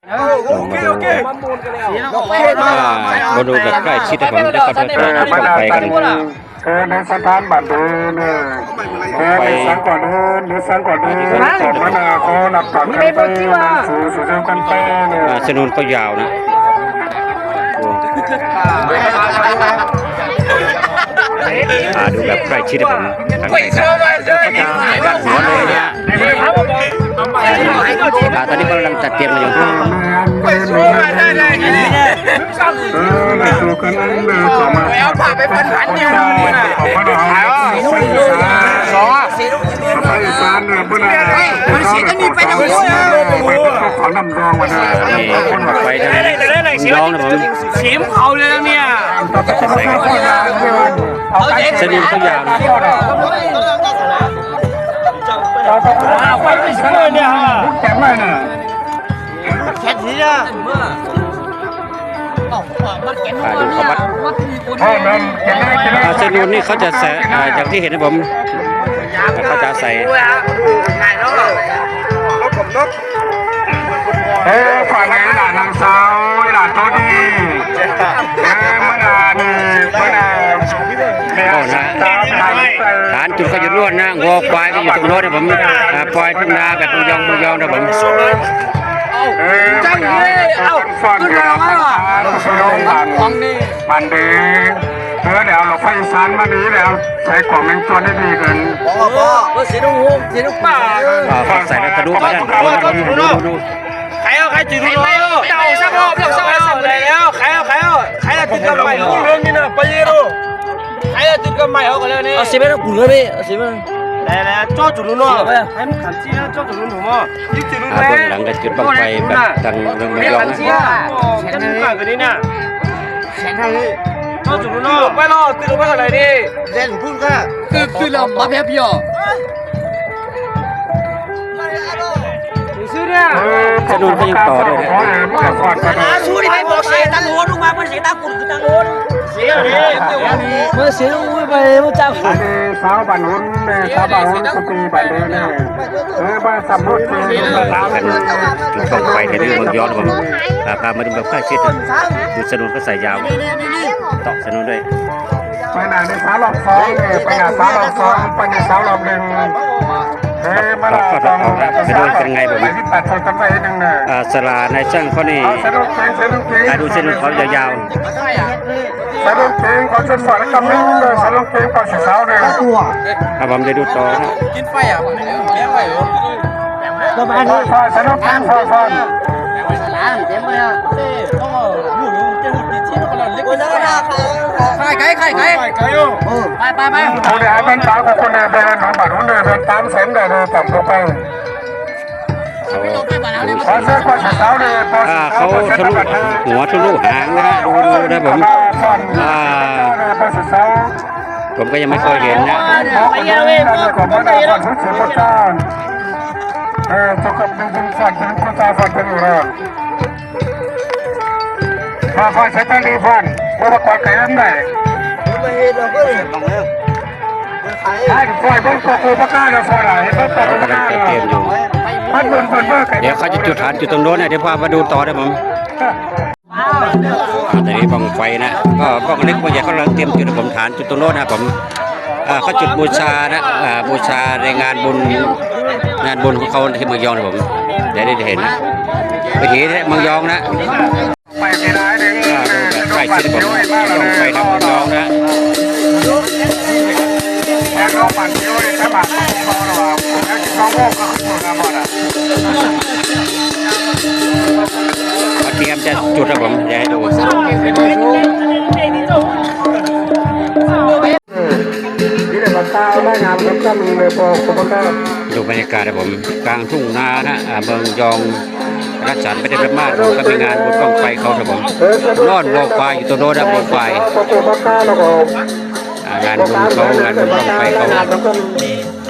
ເອີ ມາດູ ມາ ມາດູແບບໃກ້ຊິດໃຫ້ເບິ່ງເດີ ເຂົາເຈົ້າຈະເອົາໄປກັນ ເອີ ໃນສະຖານບ້ານເດີ ເອີ ໃນສັງກອນເດີ ໃນສັງກອນເດີ ຂອງມານາ ຂໍຮັບປາກກັນໄປ ສູ່ສູ່ກັນໄປເດີ ອ່າ ຖະໜົນກໍຍາວນະ ໂອ້ ອ່າ ດູແບບໃກ້ຊິດໃຫ້ເບິ່ງ ທາງໃກ້ຊິດ ອ່າ ຕອນນີ້ກຳລັງຈັດກຽມກັນຢູ່ ເອີ ໄປເອົາຜ້າໄປພັນໆຢູ່ ໄປອີສານເດີ ເພິ່ນນະ ໄປເອົານ້ຳດອງມານະ ໄປທາງດອງນະ ເບິ່ງ ຊິມເຂົ້າເລີຍນະເມຍ ໃສ່ກັນ ເອົາໃສ່ ສະໜຸນເຂົາຢາວນະ ເອົາໄປຊິເລີຍນະ ແຂກດີນະ ອ່າ ດູເຂົ້າມາ ອ່າ ເຊິ່ງໂນນນີ້ເຂົາຈະໃສ່ ອ່າ ຢ່າງທີ່ເຫັນນະ ເຂົາ ເຂົາຈະໃສ່ ເອີ ຝາກໃຫ້ຫຼານນາງສາວ ຫຼານໂຕດີ ເອີ ມາດານີ້ ມາດາ ເວົ້ານະ ຖານຈຸດເຂົາຢູ່ໂນນນະ ງົວຄວາຍກໍຢູ່ຕົງໂນ້ນນະ ເອີ ປ່ອຍທົ່ງນາແບບຍອງໆນະ ເອີ ມາດາ ຟ້ອນເດີ ບ້ານເດີ ເອີ ແລ້ວລົດໄຟອີສານມານີ້ແລ້ວ ໃສ່ກອງແມງຈວນໄດ້ດີເກີນ ບໍ່ ບໍ່ ບໍ່ ສີລຸງ ສີລຸງປ່າ ອ່າ ໃສ່ແລ້ວທະລຸມານັ້ນ ໃຄເອົາ ໃຄຈື່ດູ ເອົາສັກຮອບ ເອົາສັກຮອບ ໄດ້ແລ້ວ ໃຄເອົາ ໃຄເອົາ ໃຄເອົາ ຕິດກັບໄມ້ ເລື່ອງນີ້ນະ ໄປເອີ ໃຄເອົາ ຕິດກັບໄມ້ເຮົາກໍແລ້ວນີ້ ເອົາສີແມ່ນກູເລີຍນີ້ ເອົາສີແມ່ນ ໄດ້ແລ້ວ ຈໍຈຸລຸນເນາະ ໃຫ້ມັນຂັນຊີແລ້ວ ຈໍຈຸລຸນໜູເນາະ ຕິດຈຸລຸນ ອ່າ ເບື້ອງຫຼັງກໍຈຸດບັ້ງໄຟແບບທາງເລື່ອງມະຍອງນະ ເອີ ເຈົ້າຈຸດລົງມາແບບນີ້ ເລ່ນພຸ້ນກໍ ຕື່ນ ຕື່ນແລ້ວມາແບບນີ້ ຊື່ເດ້ ຖະໜົນກໍຍັງຕໍ່ດ້ວຍນະ ອ່າ ສູ້ນີ້ໄປບອກເສຍຕັງໂຫນ ລູກມາເພິ່ນເສຍຕາກຸນຄືຕັງໂຫນ ເສຍເດ້ ເມື່ອເສຍ ອຸ້ຍ ໄປບໍ່ຈັກ ອັນນີ້ຊາວບ້ານຮຸນແນ່ ຊາວບ້ານຮຸນສະຕີບ້ານເດີແນ່ ເອີ ມາສຳຫຼວດເບິ່ງ ຈຸດບັ້ງໄຟໃຫ້ເລື່ອງມະຍອງເບິ່ງ ອ່າ ພາມາເບິ່ງແບບໃກ້ຊິດ ຈຸດສະໜຸນກໍໃສ່ຍາວ ເຈາະສະໜຸນດ້ວຍ ໄປໜ້າໃນສາລອບສອງເດີ ໄປໜ້າສາລອບສອງ ໄປໃນສາລອບໜຶ່ງ ເອີ ມາລອບສອງ ສະໜຸນເປັນໄງເບິ່ງ ອ່າ ສາລານາຍຊ່າງເຂົານີ້ ອ່າ ດູສະໜຸນເຂົາຍາວໆ ສະດຸ້ງເກງຂອງຊົນສອນກຳລັງເດີ ສະດຸ້ງເກງຂອງຊາວເດີ ອ່າ ຜົມໄດ້ດູຕໍ່ນະ ກິນໄຟອ່ະ ແບງໄວ້ເອີ ສະດຸ້ງເກງຂອງຊາວ ຂາຍໄກ່ ຂາຍໄກ່ ຂາຍໄກ່ ເອີ ໄປ ໄປ ໄປ ຜູ້ໃດເປັນສາວຂອງຄົນໃດເປັນຂອງບາດຮຸນເດີ ເປັນຕາມແສງແດດເດີ ຕາມທົ່ວໄປ ອ່າ ເຂົາທະລຸຫົວທະລຸຫາງນະຮະ ດູ ດູນະຜົມ ອ່າ ຜົມກໍຍັງບໍ່ເຄີຍເຫັນນະ ຟ້ອນໃສ່ຕາລີຟ້ອນ ບໍ່ປະກອບໄກນຳໄດ້ ໃຫ້ຟ້ອນເບິ່ງໂກໂກປາກາແລ້ວຟ້ອນ ໃຫ້ເບິ່ງໂກໂກປາກາ ເຂົາກຳລັງຈັດກຽມຢູ່ ມັນເບິ່ງເບິ່ງເບິ່ງ ດຽວເຂົາຈະຈຸດຖານຈຸດຕົງໂນ້ນນະ ດຽວພາມາດູຕໍ່ເດີຜົມ ອ່າ ຕອນນີ້ບັ້ງໄຟນະ ກໍບັ້ງເລັກບັ້ງໃຫຍ່ເຂົາກຳລັງຕຽມຈຸດໃຫ້ຜົມ ຖານຈຸດຕົງໂນ້ນນະຜົມ ອ່າ ເຂົາຈຸດບູຊານະ ອ່າ ບູຊາໃນງານບຸນ ງານບຸນຂອງເຂົາທີ່ເມືອງຍອງນະຜົມ ໄດ້ ໄດ້ເຫັນນະ ເວທີເມືອງຍອງນະ ອ່າ ໃກ້ຊິດຜົມ ໄປທາງເມືອງຍອງນະ ເຂົາຕຽມຈະຈຸດແລ້ວ ຜົມຈະໃຫ້ດູ ດູບັນຍາກາດນະຜົມ ກາງທົ່ງນານະ ອ່າ ເມືອງຍອງ ລັດສັນໄປໄດ້ປະມານ ກໍມີງານບຸນບັ້ງໄຟເຂົານະຜົມ ນອນບໍ່ຄວາຍຢູ່ໂຕໂນ້ນນະ ບໍ່ຄວາຍ ອ່າ ງານບຸນເຂົາ ງານບຸນບັ້ງໄຟເຂົາ.